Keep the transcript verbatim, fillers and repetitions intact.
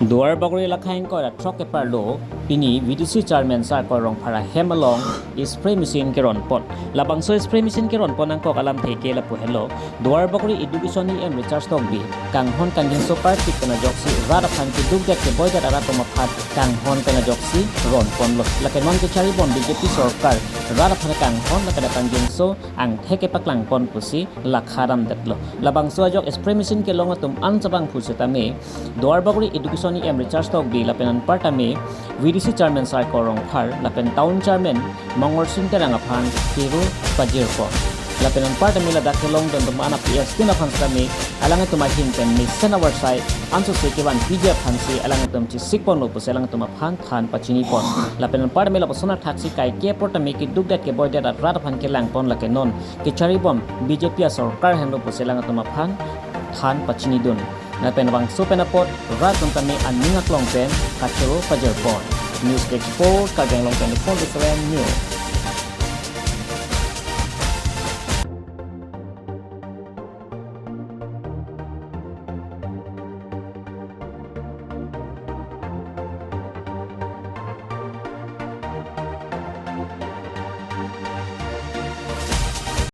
Duarbagori lakha ingkoi ra throk keparlo pini V D C chairman Sarkar Rongphar ahem along spray machine keronpon. Labangso spray machine keronpon angkok alamthe ke lapu helo, Duarbagori Education E M Richard Tokbi kanghon kangjinso parpik pen ajoksi rat aphan keduk det keboi det arat atum aphan kanghon pen ajoksi ronponlo. Lake non kechari bom B J P sorkar rat aphan kanghon lake kangjinso angthek kepaklangpon pusi lakha damdetlo. Labangso ajok spray machine kelong atum an chabang pusitame Duarbagori Education E M Richard Tokbi lapen anpartame V D C chairman Sarkar Rongphar lapen town chairman Mongorsing Terang aphan kero pajirpon. Lapen anpartame ladak kelongdun atum an P S tin aphan sitame alangtum ahin pen mesen avarsai ansose kevan piji aphansi alangtum chesikponlo pusi alangtum aphan than pachinipon. Lapen anpartame lapuson athaksi kaike apor tame keduk det keboi det arat aphan kelangpon lake non kechari bom B J P asorkar henlo pusi alangtum aphan than pachinidun. Lapen bangso pen apot rat atum tame aning aklong pen kachoro pajirpon. News Desk Report, Karbi Anglong twenty-four into seven News.